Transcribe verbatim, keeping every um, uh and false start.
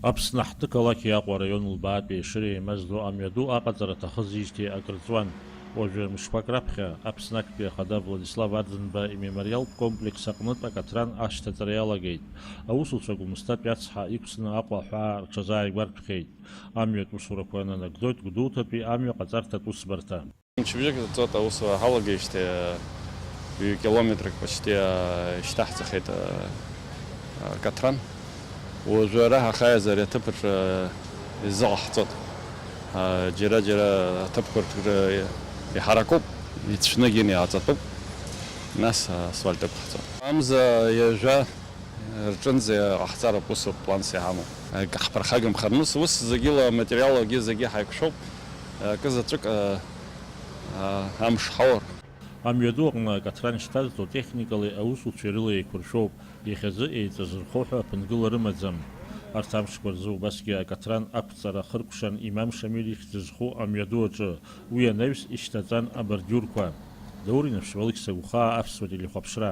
Аԥсны ҳҭыԥ ақалақь Аҟәа араион лбаатәи Ешыра еимаздо амҩаду аҟаҵара аҭахызижьҭеи акыр ҵуан. Уажәы мышқәак раԥхьа Аԥсны актәи ахада Владислав Арӡынба имемориалтә комплекс аҟнытә акаҭран ашьҭаҵара иалагеит. Аусуцәа Гәымсҭатәи ацҳа иқәсны Аҟәа аҳәаа рҽазааигәарҭәхьеит. Амҩатә усурақәа нанагӡоит Гәдоуҭатәи амҩа ҟаҵарҭатә усбарҭа. Мчыбжьык ҵуеит аусура ҳалагеижьҭеи, ҩ-километрак почти, а, ишьҭаҳҵахьеит, а, а, акаҭран. Уажәы ара ҳахьааиз ари аҭыԥ аҿы изыҟаҳҵоит. А, џьара-џьара аҭыԥқәа рҿы иҳаракуп, ицәнагьы иааҵатәуп, нас асфальт ықәҳҵоит. Амза ҩажәа рҿынӡа иҟаҳҵароуп, усоуп планс иҳамоу. Акы ҳԥырхагамхар, ус, ус зегьы ла-, материалгьы зегьы ҳаиқәшәоуп, акы заҵәык, а, а, амш ҳаур. Амҩаду аҟны акаҭран шьҭазҵо техникалеи аусуцәеи рыла еиқәыршәоуп, иахьазы еиҵазырхо ҳәа аԥынгыла рымаӡам. Арҭ амшқәа рзы убасгьы акаҭран ақәҵара ахыркәшан Имам Шамил ихьӡ зху амҩаду аҿы, уи анаҩс ишьҭаҵан абордиурқәа. Даур Инаԥшьба, Алықьса Гәхаа, Аԥсуа телехәаԥшра.